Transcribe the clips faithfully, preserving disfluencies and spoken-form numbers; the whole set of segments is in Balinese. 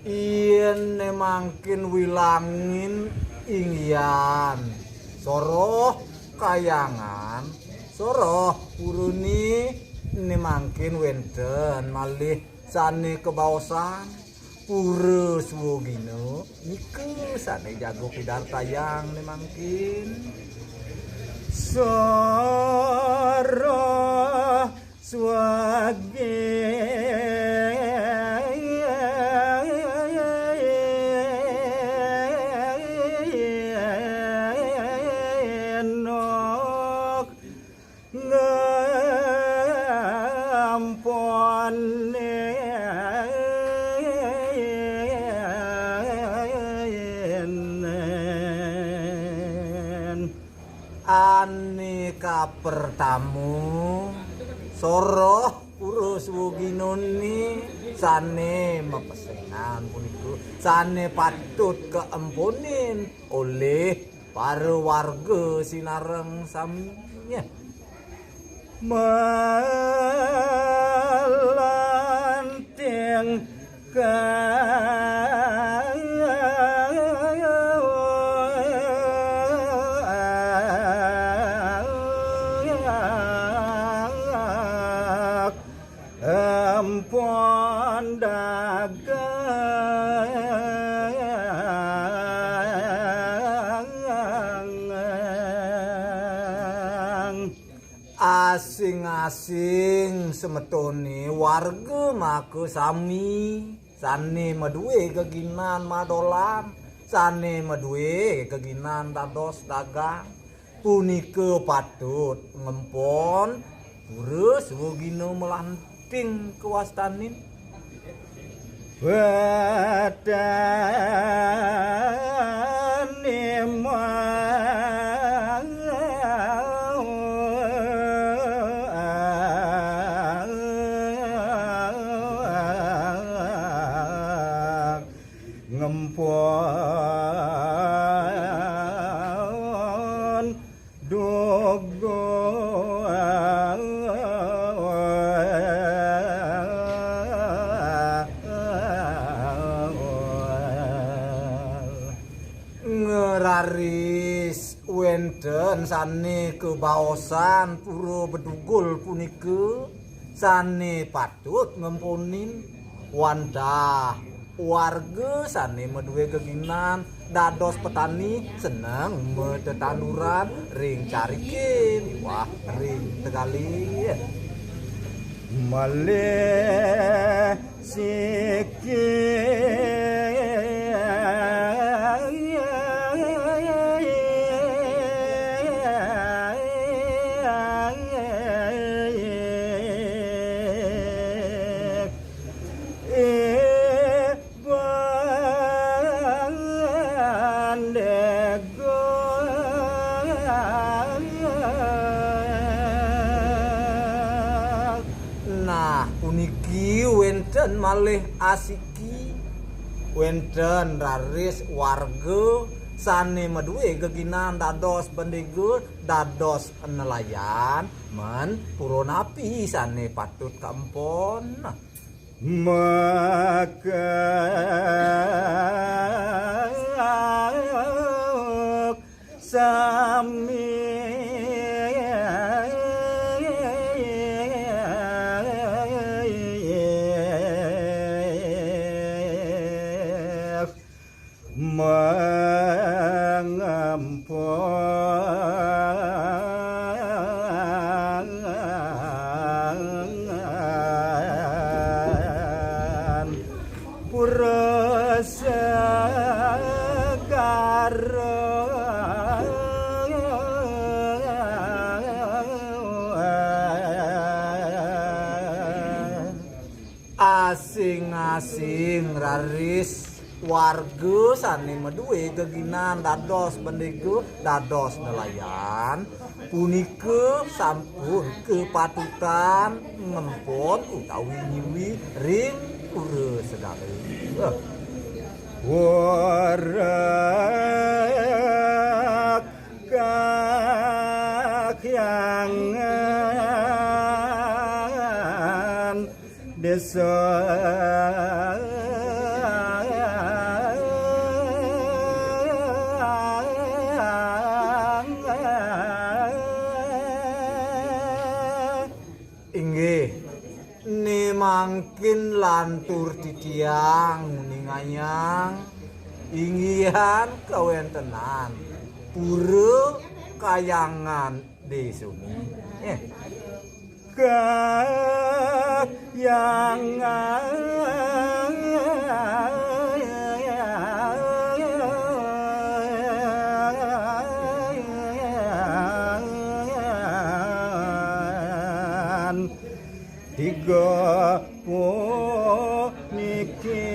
Yén né mangkin wilangin inggihan soroh kahyangan, soroh purané, né mangkin wénten malih sané kabaosan pura swagina, nika sané jaga pidartayang né mangkin. Soroh swagina ngamponin. Ané kapertama, soroh pura swaginané sané mapesengan punika, sané patut kaempunin olih para warga sinareng sami. Malanting empon dagang. Asing-asing semetoné warga maka sami, sané madué geginan madolan, sané madué geginan dados dagang, punika patut ngempon pura swagina malanting kawastanin. Wétané mau ngempon dogol. Ngraris wénten sané kabaosan pura bedugul punika, sané patut ngemponin wantah warga sané madué geginan dados petani seneng matetanduran ring cariké miwah ring tegalé. Malih siki Nah, puniki wénten malih asiki, wénten raris warga sané madué geginan dados bendéga, dados nelayan, men pura napi sané patut kaempon. Maka sami mangempon pura segara. Asing-asing raris warga sané madué geginan dados bendéga, dados nelayan, punika sampun kapatutan ngempon utawi nyiwi ring pura segara. Pura Kahyangan Désa. Lantur titiang nguningayang inggihan kawéntenan pura Kahyangan Désané. Eh. Kahyangan tiga puniki.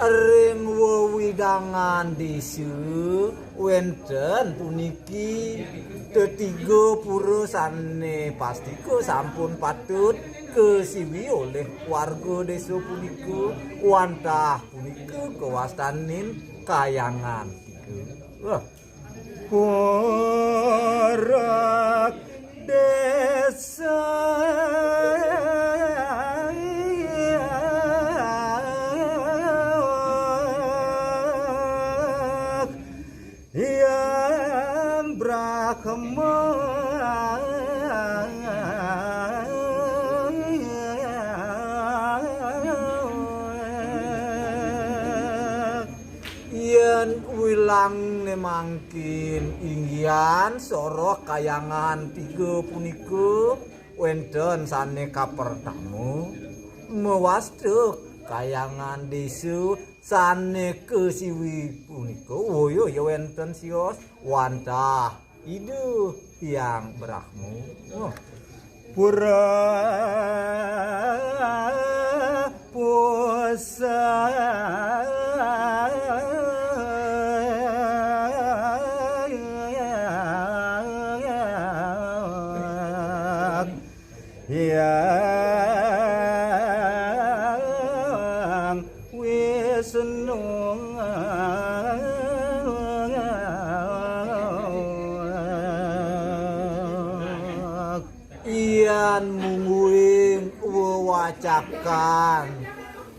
Ring wewidangan désa wénten puniki tetiga pura sané pastika sampun patut kasiwi olih warga désa punika, wantah punika kawastanin Kahyangan tiga. Wah. Pura désa. Hyang Brahma. Yén wilangné mangkin inggihan soroh Kahyangan tiga punika wénten sané kapertama, mawasta Kahyangan désa sané kasiwi punika, waya ya wénten sios wantah Ida Hyang Brahma. Wah. Pura pusat. Hyang Wisnu. Yan mungguing wewacakan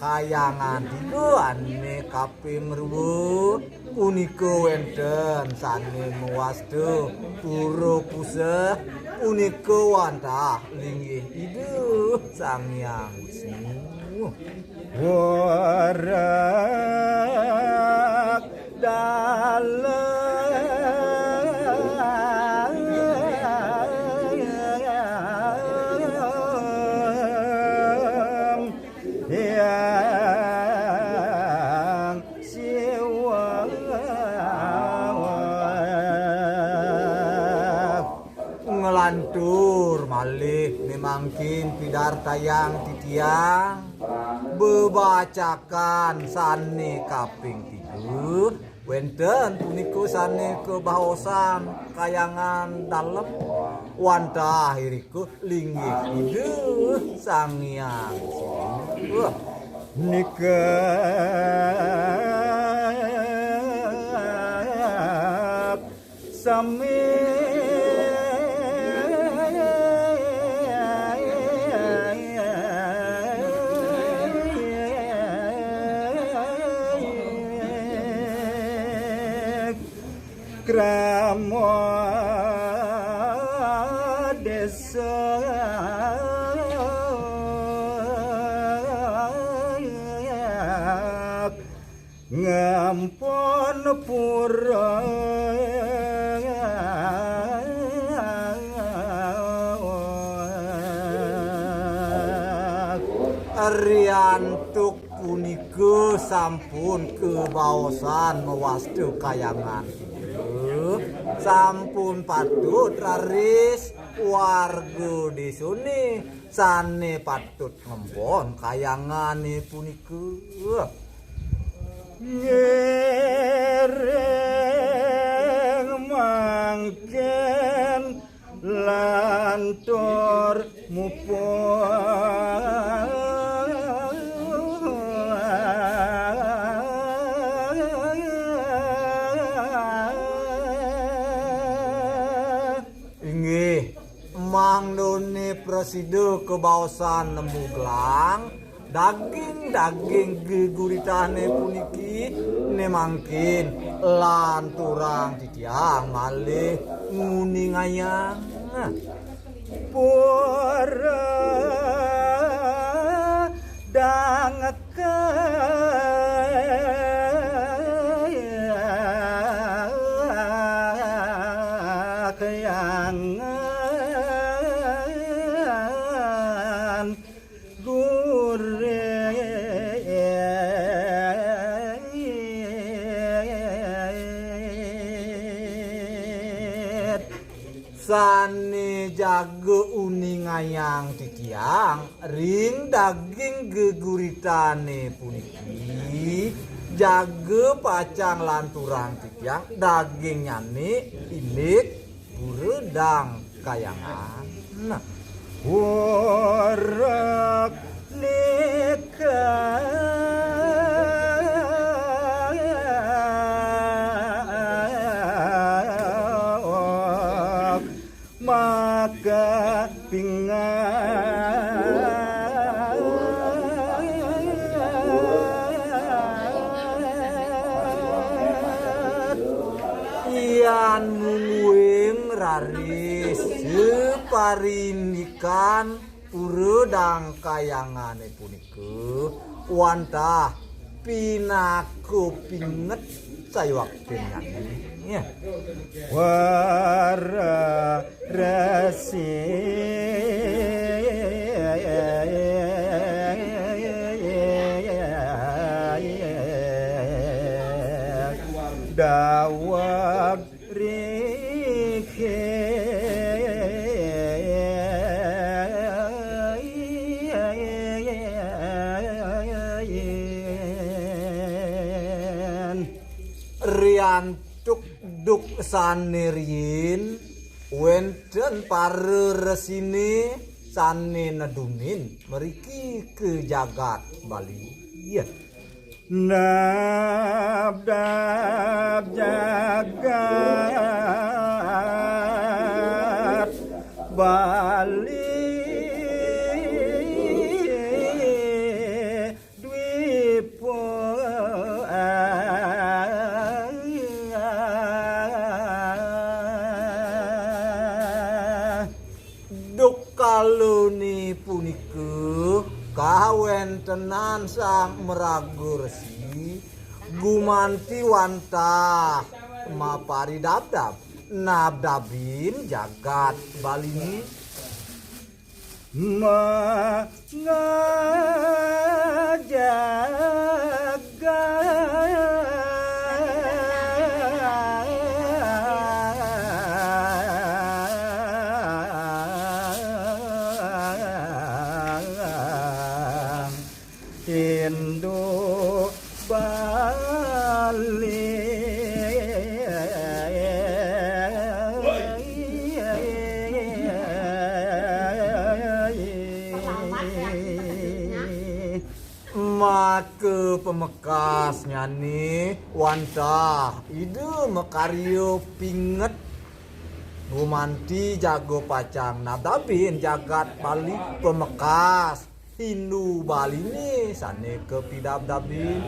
Kahyangan tiga ané kaping rwa punika wénten sané mawasta pura pusat punika wantah linggih Ida Sang Hyang Wisnu. Warak dalem Hyang Siwa. Nglantur malih mimangkin pidartayang titiang bebacakan sané kaping tiga, wénten punika sané kabaosan Kahyangan Dalem wantah irika linggih Ida Sang Hyang Siwa. Nika sami krama désa. Ngampun pura riantuk punika sampun kabaosan mawasta Kahyangan tiga, sampun patut raris warga désané sané patut ngempon kahyangané punika. Ngiring mangkin lantur mupuk. Inggih, mangdané prasida kabaosan nemu gelang, daging-daging geguritané puniki Mangkin lanturang titiang malih nguningayang pura dang kayangan gurit. Sané jaga uningayang titiang ring daging geguritané puniki, jaga pacang lanturang titiang dagingnyané indik pura dang kayangan. Nah, pura nika maka pingat yan mungguing raris saparindikan pura dang kayangané punika wantah pinaka pinget sayuwaktin nyané. Wara resi daweg rihin. Riantuk duk sané riin wénten para resiné sané nedunin mriki ka jagat Bali. Nabdab jagat Bali Dwipa. Duk kalané punika kawéntenan Sang Maraga Resi gumanti wantah maparidabdab nabdabin jagat Baliné. Mangajagat Hindu Bali. Maka pamekasnyané wantah Ida makarya pinget gumanti jaga pacang nabdabin jagat Bali, pamekas Hindu Baliné sané kapidabdabin.